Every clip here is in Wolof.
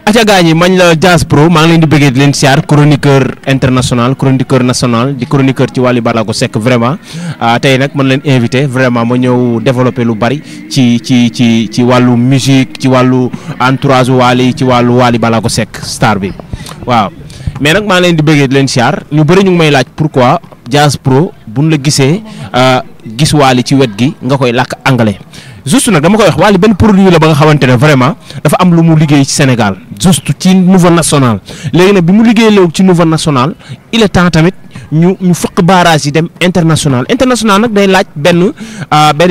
aca gaañi mañ la Jazz Pro maa ngi leen di bëggee di leen siyaar chroniqueur international chroniqueur national di chroniqueur ci Wally Ballago Seck vraiment tey nag mën leen invité vraiment ma ñëw développé lu bari ci wàllu musique ci wàllu entourage Wally ci wàllu Wally Ballago Seck star bi waaw mais nag maa ngi leen di bëggee di leen siyaar ñu bëri ñu ngi may laaj pourquoi Jazz Pro buñ la gisee gis Wally ci wet gi nga koy làkk anglais juste nag dama koy wax Wally benn produit la ba nga xamante ne vraiment dafa am lu mu liggéey ci Sénégal juste ci niveau national léegi nag bi mu liggéey léegi ci niveau national il est temps tamit ñu fëq barrage yi dem international nag day laaj benn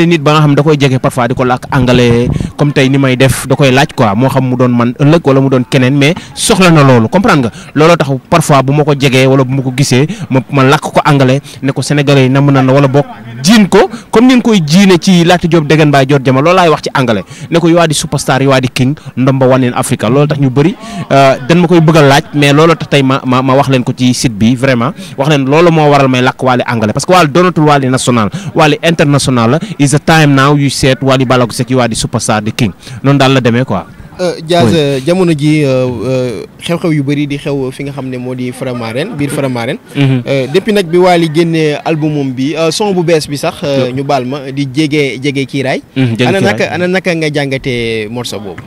nit ba nga xam da koy jege parfois di ko làkk anglais comme tey ni may def da koy laaj quoi moo xam mu doon man ëllëg wala mu doon keneen mais soxla na loolu comprendre nga looloo tax parfois bu ma ko jegee wala bu ma ko gisee ma làkk ko anglais ne ko sénégalais yi nam na wala boog jiin ko comme ni nga koy jiine ci Laati Diop Degen Baay Jot Jama loolu laay wax ci anglais ne ko you are the superstar you are the king number one in Africa loolu tax ñu bëri dañ ma koy bëgg a laaj mais looloo tax tey ma wax leen ko ci site bi vraiment wax leen loolu moo waral may làkk Wally anglais parce que Wally doonatul Wally national Wally international la is the time now you said Wally Ballago Seck you are the superstar the king noonu daal la demee quoi. Jazz jamono ji xew-xew yu bëri di xew fi nga xam ne moo di Faramareen biir Faramareen depuis nag bi Wally génnee albumum bi son bu bees bi sax ñu baal ma di jege kiiraay ana naka nga jàngatee morceau boobu.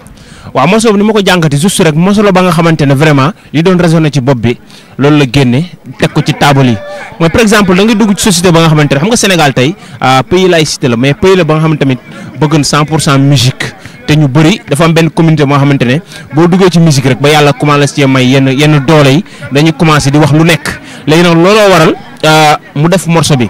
waaw morceau bi ni ma ko jàngate juste rek morceau la ba nga xamante ne vraiment li doon résonné ci bopp bi loolu la génne teg ko ci table yi mooy par exemple da nga dugg ci société ba nga xamante ne xam nga Sénégal tey pays laïcité la mais pays la ba nga xamante tamit bëgg 100% musique te ñu bëri dafa am benn communauté moo xamante ne boo duggee ci musique rek ba yàlla commencé ci may yenn doole yi dañuy commencé di wax lu nekk léegi nag looloo waral mu def morceau bi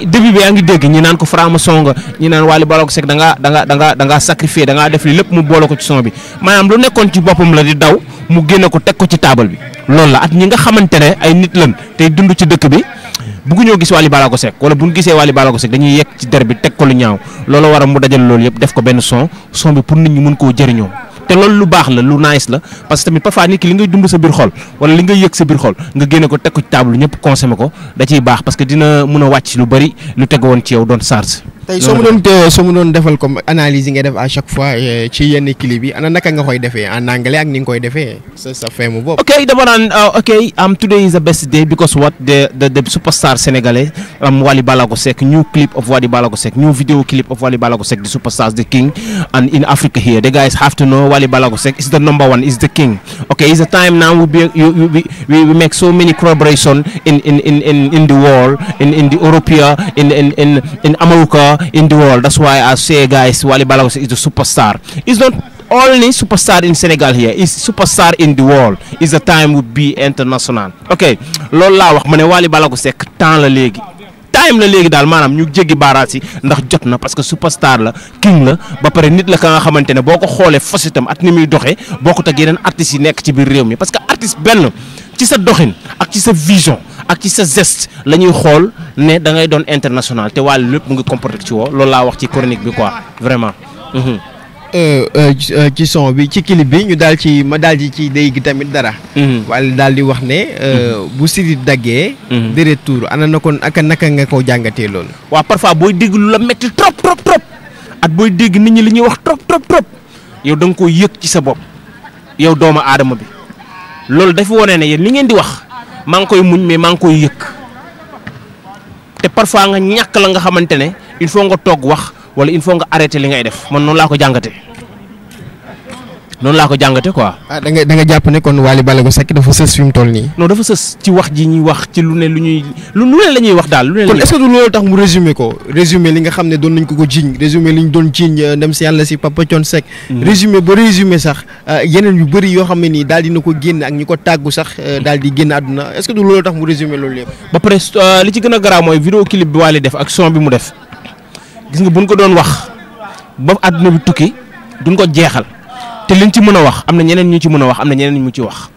début bi yaa ngi dégg ñi naan ko franc-maçon nga ñi naan Wally Ballago Seck da ngaa sacrifié da ngaa def li lépp mu boole ko ci son bi maanaam lu nekkoon ci boppam la di daw mu génne ko teg ko ci table bi loolu la at ñi nga xamante ne ay nit lan tey dund ci dëkk bi bëgguñoo gis Wally Ballago Seck wala bu ñu gisee Wally Ballago Seck dañuy yegg ci der bi teg ko lu ñaaw loolu war a mu dajal loolu yëpp def ko benn son bi pour nit ñi mën koo jëriñoo te loolu lu baax la lu nice la parce que tamit parfois nit ki li ngay dund sa biir xol wala li ngay yëg sa biir xol nga génne ko teg ko ci table ñëpp consommer ko da ciy baax parce que dina mën a wàcc lu bari lu teg woon ci yow doon charge. tey soo mu doon defal comme analyse yi nga def à chaque fois ci yenn clip yi ana naka nga koy defee en anglais ak ni nga koy defee sa feemu bopp. ok dama naan today is the best day because what the superstar sénégalais Wally Ballago Seck new clip of Wally Ballago Seck new video clip of Wally Ballago Seck the superstars the king and in Africa here the guys have to know Wally Ballago Seck is the number one is the king okay it's the time now we make so many collaboration in the world in the Europe in America in the world that's why I say guys Wally Ballago Seck is the superstar it's not only superstar in Senegal here is superstar in the world is the time would be international ok loolu laa wax ma ne Wally Ballago Seck temps la léegi daal maanaam ñu jéggi baaraas yi ndax jot na parce que superstar la king la ba pare nit la ka nga xamante ne boo ko xoolee fasitam at ni muy doxee bokkut ak yeneen artistes yi nekk ci biir réew mi parce que artiste benn ci sa doxin ak ci sa vision ak ci sa geste la ñuy xool ne da ngay doon international te Wally lépp mu ngi comporté ci woo loolu laa wax ci chronique bi quoi vraiment. ci son bi ci clip bi ñu daal di ci dégg tamit dara. Wally daal di wax ne. bu sidit daggee. de retour ana na kon ak naka nga ko jàngatee loolu. waaw parfois booy dégg lu la metti trop at booy dégg nit ñi li ñuy wax trop yow da nga koy yëg ci sa bopp yow doomu aadama bi loolu dafa wane ne yéen li ngeen di wax maa ngi koy muñ mais maa ngi koy yëg te parfois nga ñàkk la nga xamante ne il faut nga toog wax. wala il faut nga arrêter li ngay def man noonu laa ko jàngatee quoi. da nga jàpp ne kon Wally Ballago Seck dafa sës fi mu toll nii. non dafa sës ci wax ji ñuy wax ci lu ne la ñuy wax daal. kon est-ce que du loolu tax mu résumé li nga xam ne doon nañ ko jiiñ résumé li ñu doon jiiñ dem si yàlla si Papa Thione Seck. résumé sax yeneen yu bëri yoo xam ne nii daal dina ko génn ak ñi ko tàggu sax daal di génn àdduna est-ce que du loolu tax mu résumé loolu yëpp. ba pare li ci gën a garaaw mooy vidéo clip bi Wally def ak son bi mu def. gis nga buñ ko doon wax ba àdduna bi tukki duñ ko jeexal te liñ ci mën a wax am na ñeneen ñu ci mën a wax am na ñeneen ñu ci wax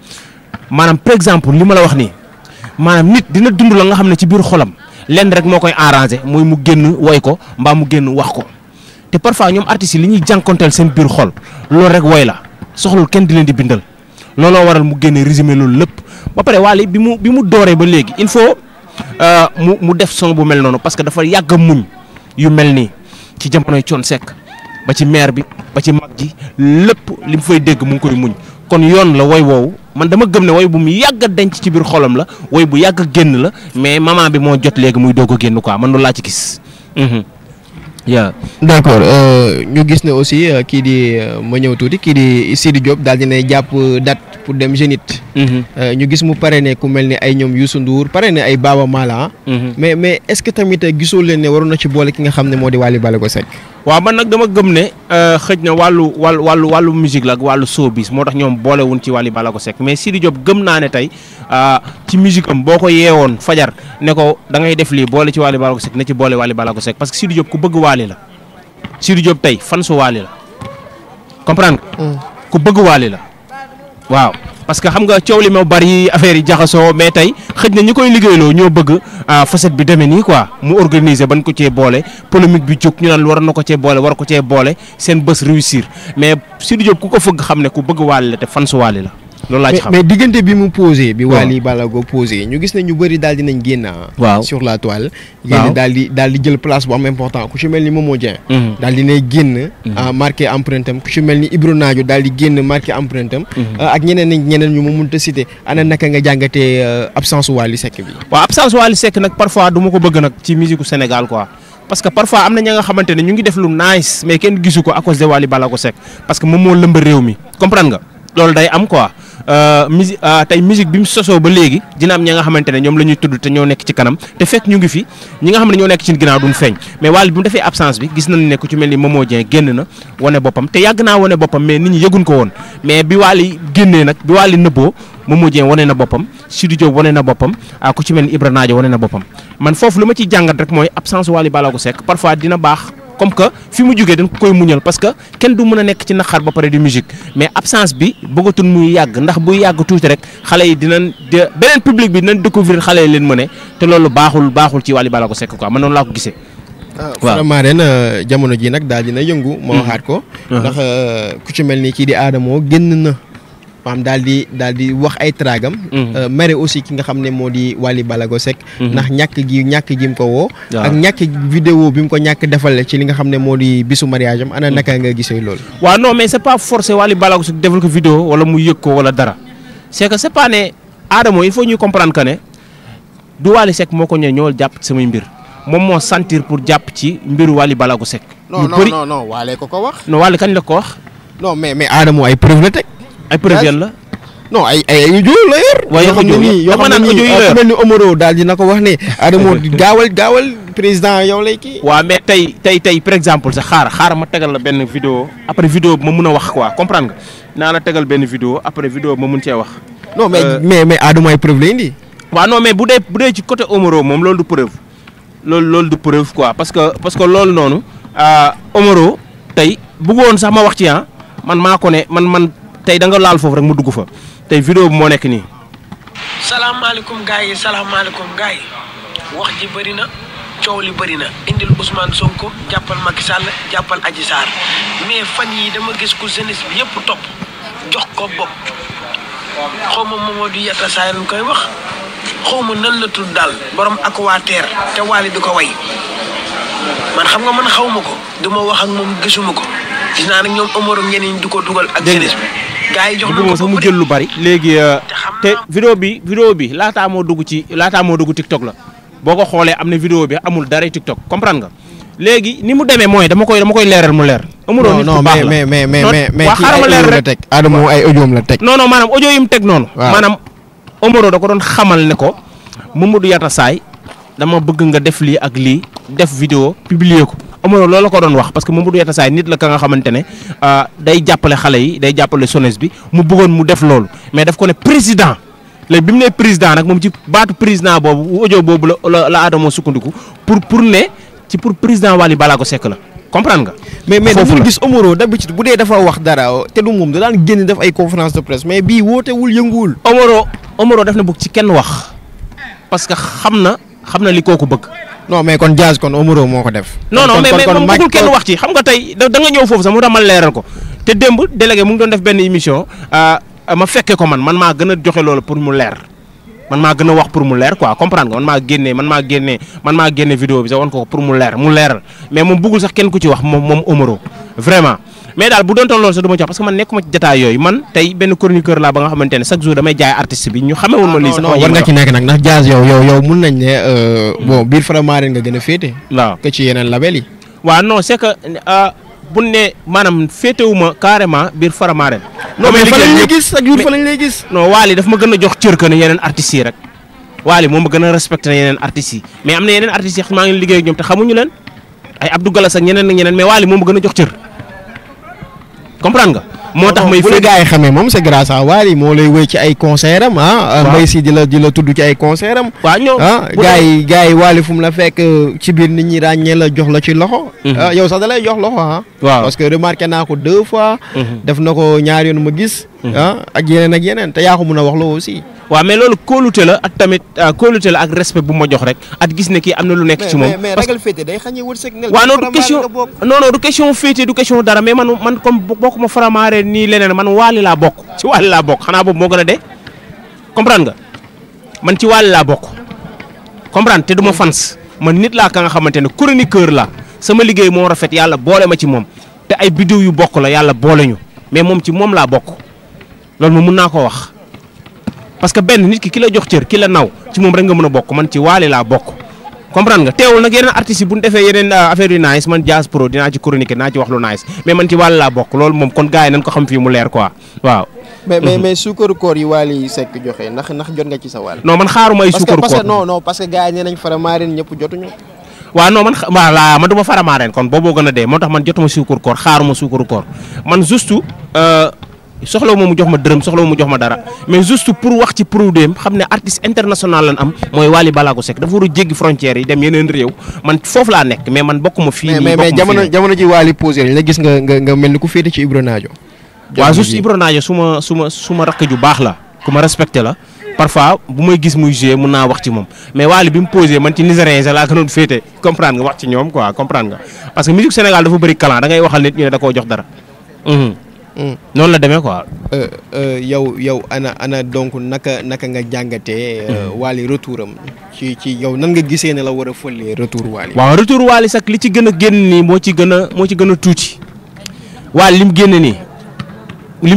maanaam par exemple li ma la wax nii maanaam nit dina dund la nga xam ne ci biir xolam lenn rek moo koy arrangé mooy mu génn woy ko mbaa mu génn wax ko te parfois ñoom artistes yi li ñuy jànkonteel seen biir xol loolu rek woy la soxlul kenn di leen di bindal looloo waral mu génne résumé loolu lépp ba pare Wally bi mu dooree ba léegi il faut mu def son bu mel noonu parce que dafa yàgg a muñ yu mel nii ci jamonoy Thione Seck ba ci maire bi ba ci mag ji lépp li mu fay dégg mu ngi koy muñ kon yoon la woy woowu man dama gëm ne woy bu mu yàgg a denc ci biir xolam la woy bu yàgg a génn la mais moment bi moo jot léegi muy doog a génn quoi man loolu laa ci gis. yaa d'accord ñu gis ne aussi kii di ma ñëw tuuti kii di Sidi Diop daal di ne jàpp date pour dem Zénith. ñu gis mu pare ne ku mel ni ay ñoom Youssou Ndour pare ne ay Baaba Maal. mais est-ce que tamit gisoo leen ne waroon na ci boole ki nga xam ne moo di Wally Ballago Seck. waaw man nag dama gëm ne xëj na wàllu musique la ak wàllu showbiz moo tax ñoom boolewuñ ci Wally Ballago Seck mais Sidi Diop gëm naa ne tey ci musique am boo ko yeewoon fajar ne ko da ngay def lii boole ci Wally Ballago Seck ne ci boole Wally Ballago Seck parce que Sidi Diop ku bëgg Wally la Sidi Diop tey fan su Wally la comprendre ku bëgg Wally la waaw parce que xam nga coow li moo bari affaire yi jaxasoo mais tey xëj na ñi koy liggéeyloo ñoo bëgg facette bi demee nii quoi mu organiser ban ko cee boole polémique bi jóg ñu naan war na ko cee boole war ko cee boole seen bés réussir mais Sidi Diop ku ko fëgg xam ne ku bëgg Wally la te fan su Wally la loolu laa ci xam mais diggante bi mu posé bi Wally Ballago posé ñu gis ne ñu bëri daal dinañ génn sur la toile génn daal di jël place bu am important ku ci mel ni Momo Dieng daal dinay génn marqué empreinte am ku ci mel ni Ibro Nadio daal di génn marqué empreinte am ak ñeneen ñu ma mënta cité ana naka nga jàngatee absence Wally Seck bi waaw absence Wally Seck nag parfois du ma ko bëgg nag ci musique Sénégal quoi parce que parfois am na ña nga xamante ne ñu ngi def lu nice mais kenn gisu ko à cause de Wally Ballago Seck parce que moom moo lëmba réew mi comprendre nga loolu day am quoi tey musique bi mu sosoo ba léegi dina am ña nga xamante ne ñoom la ñuy tudd te ñoo nekk ci kanam te fekk ñu ngi fi ñi nga xam ne ñoo nekk ci ginnaaw duñ feeñ mais Wally bi mu defee absence bi gis nañ ne ku ci mel ni Momo Dieng génn na wane boppam te yàgg naa wane boppam mais nit ñi yëguñ ko woon mais bi Wally génnee nag bi Wally nëbboo Momo Dieng wane na boppam Sidi Diop wane na boppam ku ci mel ni Ibra Nadio wane na boppam man foofu lu ma ciy jàngat rek mooy absence Wally Ballago Seck parfois dina baax comme que fi mu jógee dañ ko koy muñal parce que kenn du mën a nekk ci naqar ba pare di musique mais absence bi bëggatul muy yàgg ndax buy yàgg tuuti rek xale yi beneen public bi dinañ découvrir xale yi leen mëne te loolu baaxul ci Wally Ballago Seck quoi man noonu laa ko gisee. waaw vraiment ren jamono ji nag daal dina yëngu. moo waxaat ko. ndax ku ci mel ni kii di Adamo génn na. maanaam daal di wax ay tragam. mere aussi ki nga xam ne moo di Wally Ballago Seck. ndax ñàkk gi mu ko woo. ak ñàkk vidéo bi mu ko ñàkk defal ci li nga xam ne moo di bisu mariage am ana naka nga gisee loolu. waaw non mais c'est pas forcé Wally Ballago Seck defal ko vidéo wala mu yëg ko wala dara c'est que c'est pas ne Adamo il faut ñuy comprendre que ne du Wally Seck moo ko ñëwal jàpp ci samay mbir moom moo sentir pour jàpp ci mbiru Wally Ballago Seck. non Wally ko wax. non Wally kañ la ko wax. non mais Adamo ay preuve la teg. ay preuve la. non ay audio la yor. waaye yoo xam ne nii mel ni Omaro daal dina ko wax ne. Adamo gaawal président yow lay kii. waaw mais tey par exemple sax xaar ma tegal la benn vidéo après vidéo bi ma mun a wax quoi comprendre nga naa la tegal benn vidéo après vidéo bi ma mun cee wax. non mais Adamo ay preuve la indi. waaw non mais bu dee ci côté Omaro moom loolu du preuve loolu du preuve quoi parce que loolu noonu Omaro tey bëggoon sax ma wax ci man maa ko ne man. tey da nga laal foofu rek mu dugg fa tey vidéo bi moo nekk nii. salaamaaleykum gars yi wax ji bëri na coow li bëri na indil Ousmane Sonko jàppal Macky Sall jàppal Adji Sarr mais fan yi dama gis ku jeunesse bi yëpp topp jox ko bopp xaw ma Mamadou Yatta Saay lañ koy wax xaw ma nan la tudd daal borom Aquaterre te Wally di ko way man xam nga man xaw ma ko duma wax ak moom gisuma ko gis naa nag ñoom Omaro ñeneen di ko dugal ak jeunesse bi. gaa yi jox na ko sax mu jël lu bari léegi te vidéo bi laataa moo dugg TikTok la boo ko xoolee am na vidéo bi amul dara TikTok comprendre nga léegi ni mu demee mooy dama koy leeral mu leer. Omaro nit ku baax la mais xaaral ma leer rek Adamo ay audio la teg. non maanaam audio yi mu teg noonu. maanaam Omaro da ko doon xamal ne ko Mamadou Yatta Saay dama bëgg nga def lii ak lii def vidéo publier ko. Omaro loolu la ko doon wax parce que Mamadou Yatta Saay nit la ka nga xamante ne day jàppale xale yi day jàppale jeunesse bi mu bëggoon mu def loolu mais daf ko ne président léegi bi mu ne président nag moom ci baatu président boobu audio boobu la Adamo sukkandiku pour président Wally Ballago Seck la comprendre nga. mais dafa gis Omaro d'habitude bu dee dafa wax dara te du moom da daan génn def ay conférence de presse mais bii wootewul yënguwul. Omaro def na bëgg ci kenn wax parce que xam na li kooku bëgg. non mais kon Jazz kon Omaro moo ko def. non mais moom bëggul kenn wax ci xam nga tey da nga ñëw foofu sax mu tamal leeral ko te démb délégué mu ngi doon def benn émission ma fekkee ko man maa gën a joxe loolu pour mu leer man maa gën a wax pour mu leer quoi comprendre nga man maa génne vidéo bi sax wan ko pour mu leeral mais moom bëggul sax kenn ku ci wax moom Omaro vraiment mais daal bu doon toll loolu sax du ma jox parce que man nekkuma ci jotaay yooyu man tey benn chroniqueur laa ba nga xamante ne chaque jour damay jaay artiste bi ñu xamewul ma lii sax war nga ci nekk nag ndax Diaz yow mun nañ ne bon biir Faramareen nga gën a féete waaw que ci yeneen label yi waaw non c'est que bu ne maanaam féetewuma carrément biir Faramareen non mais fa lañ lay gis chaque jour fa lañ lay gis non Wally daf ma gën a jox cër que ne yeneen artistes yi rek Wally moom ma gën a respecté na yeneen artistes yi mais am na yeneen artistes yi maa ngi liggéey ak ñoom te xamuñu leen ay Abdou Galas ak ñeneen ak ñeneen mais Wally moom ma gën a jox cër comprendre nga. moo tax may bu la gars yi xamee moom c'est grâce à Wally moo lay wéy ci ay concert am Mbaye Sy di la tudd ci ay concert am. waaw ñoo gars yi Wally fu mu la fekk ci biir nit ñi ràññee la jox la ci loxo. yow sax da lay jox loxo waaw parce que remarqué naa ko 2 fois. def na ko ñaari yoon ma gis. ak yeneen te yaa ko mun a wax la aussi. waaw mais loolu kóolute la ak tamit kóolute la ak respect bu ma jox rek at gis ne kii am na lu nekk ci moom. mais ragal féete day xañee wërsëg. waaw non du question non du question féete du question dara mais man comme bokkuma Faramareen nii leneen man Wally laa bokk ci Wally laa bokk xanaa boobu moo gën a dee comprendre nga man ci Wally laa bokk comprendre te du ma fans man nit laa ka nga xamante ne chroniqueur la sama liggéey moo rafet yàlla boole ma ci moom te ay biddiw yu bokk la yàlla boole ñu mais moom ci moom laa bokk loolu moom mun naa koo wax. parce que benn nit ki la jox cër ki la naw ci moom rek nga mën a bokk man ci Wally laa bokk comprendre nga teewul nag yeneen artistes yi bu ñu defee yeneen affaire yu nice man Diaz Pro dinaa ci chroniquer dinaa ci wax lu nice mais man ci Wally laa bokk loolu moom kon gars yi nañ ko xam fii mu leer quoi waaw. mais suukaru koor yi Wally Seck joxe ndax jot nga ci sa wàll. non man xaaruma ay suukaru koor parce que gars yi nee nañ Faramareen ñëpp jotuñu. waaw non man du ma Faramareen kon booboo gën a dee moo tax man jotuma suukaru koor xaaruma suukaru koor man juste. soxlawu ma mu jox ma dërëm soxlawu mu jox ma dara mais juste pour wax ci produit am xam ne artiste international lan am mooy Wally Ballago Seck dafa war a jéggi frontières yi dem yeneen réew man foofu laa nekk mais man bokkuma fii. mais jamono ji Wally posé la gis nga mel ni ku féete ci Ibro Nadio. waaw juste Ibro Nadio suma rakk ju baax la ku ma respecté la parfois bu may gis muy jouer mun naa wax ci moom mais Wally bi mu posé man ci Nigérien sax laa ko doon féete comprendre nga wax ci ñoom quoi comprendre nga parce que musique Sénégal dafa bëri talent da ngay waxal nit ñu ne da koo jox dara. noonu la demee quoi. yow ana donc naka nga jàngatee. Wally retour am ci yow nan nga gisee ne la war a fëlee retour Wally. waaw retour Wally sax li ci gën a génn nii moo ci gën a tuuti Wally lim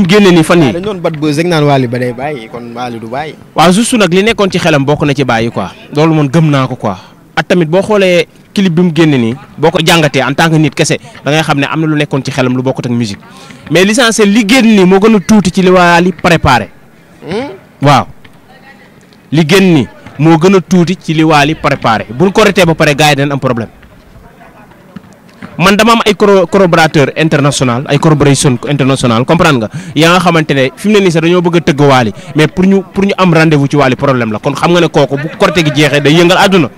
génne nii fan yii. dañu doon bat buzz rek naan Wally ba day bàyyi kon Wally du bàyyi. waaw juste nag li nekkoon ci xelam bokk na ci bàyyi quoi loolu man gëm naa ko quoi ak tamit boo xoolee clip bi mu génne nii boo ko jàngatee en tant que nit kese da ngay xam ne am na lu nekkoon ci xelam lu bokkut ak musique mais l'essentiel li génn nii moo gën a tuuti ci li Wally préparé. waaw li génn nii moo gën a tuuti ci li Wally préparé buñ ko retee ba pare gars yi dañ am problème man dama am ay collaborateur international ay collaboration international comprendre nga yaa nga xamante ne fi mu ne nii sax dañoo bëgg a tëgg Wally mais pour ñu am rendez-vous ci Wally problème la kon xam nga ne kooku bu korte gi jeexee day yëngal àdduna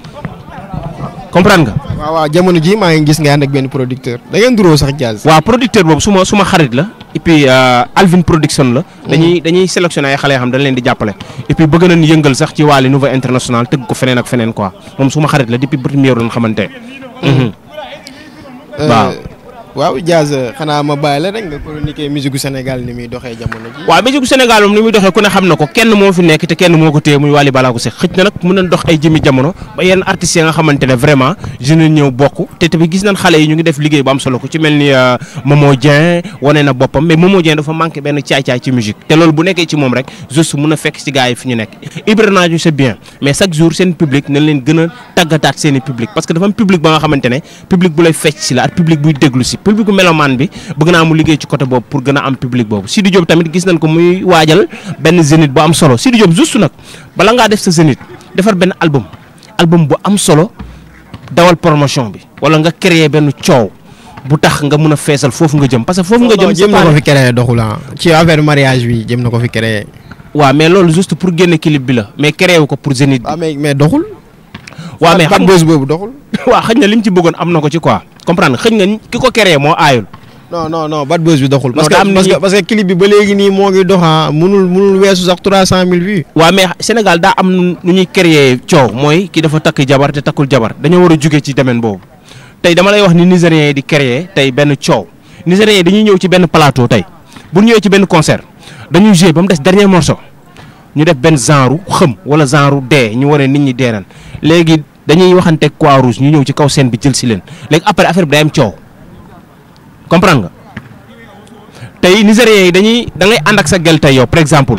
comprendre nga. waaw jamono ji maa ngi gis nga ànd ak benn producteur da ngeen duroo sax Diaz. waaw producteur boobu suma xarit la et puis Alvin production la. dañuy sélectionné ay xale yoo xam dañ leen di jàppale. et puis bëgg nañ yëngal sax ci Wally niveau international tëgg ko feneen ak feneen quoi moom suma xarit la depuis première lañ xamante. waaw Diaz xanaa ma bàyyi la rek nga chroniquer musique gu Sénégal ni muy doxee jamono ji. waaw musique gu Sénégal moom ni muy doxee ku ne xam na ko kenn moo fi nekk te kenn moo ko téye muy Wally Ballago Seck xëj na nag mën nañ dox ay jëmi jamono ba yenn artistes yi nga xamante ne vraiment jeune ñëw bokk te tamit gis nañ xale yi ñu ngi def liggéey bu am solo ku ci mel ni Momo Dieng wane na boppam mais Momo Dieng dafa manqué benn caay-caay ci musique te loolu bu nekkee ci moom rek juste mën a fekk ci gars yi fi ñu nekk Ibra Nadio c'est bien mais chaque jour seen public nañ leen gën a tàggataat seen i public parce que dafa am public ba nga xamante ne public bu lay fecc si la ak public buy déglu si public bu melomaan bi bëgg naa mu liggéey ci côté boobu pour gën a am public boobu Sidi Diop tamit gis nañ ko muy waajal benn zénith bu am solo Sidi Diop juste nag bala ngaa def sa zénith defar benn album bu am solo dawal promotion bi wala nga créer benn coow bu tax nga mun a feesal foofu nga jëm parce que foofu nga jëm. jëm na ko fi créer doxul ci affaire mariage bi jëm na ko fi créer. waaw mais loolu juste pour génne clip bi la mais créé wu ko pour zénith bi. waaw mais doxul. waaw mais xam bës boobu doxul. waaw xëy na li mu ci bëggoon am na ko ci quoi comprendre xëy na ki ko créé moo aayul. non bad buzz bi doxul. parce que clip bi ba léegi nii moo ngi dox munul weesu sax 300,000 vues. waaw mais Sénégal daa am nu ñuy créer coow mooy ki dafa takk jabar te takkul jabar dañoo war a jóge ci domaine boobu tey dama lay wax ni Nigériens yi di créer tey benn coow Nigériens yi dañuy ñëw ci benn plateau tey bu ñëwee ci benn concert dañuy jouer ba mu des dernier morceau ñu def benn genre xëm wala genre dee ñu wane nit ñi dee nañ léegi dañuy waxante Croix-Rouge ñu ñëw ci kaw scène bi jël si leen léegi après affaire bi day am coow. comprendre nga tey nigériens yi da ngay ànd ak sa gel tey yow par exemple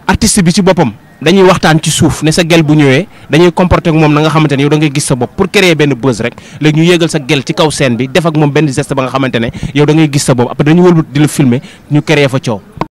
artiste bi ci boppam dañuy waxtaan ci suuf ne sa gel bu ñëwee dañuy comporter ak moom na nga xamante ne yow da ngay gis sa bopp pour créer benn buzz rek léegi ñu yéegal sa gel ci kaw scène bi def ak moom benn geste ba nga xamante ne yow da ngay gis sa bopp après dañu wëlbati di la filmer ñu créer fa coow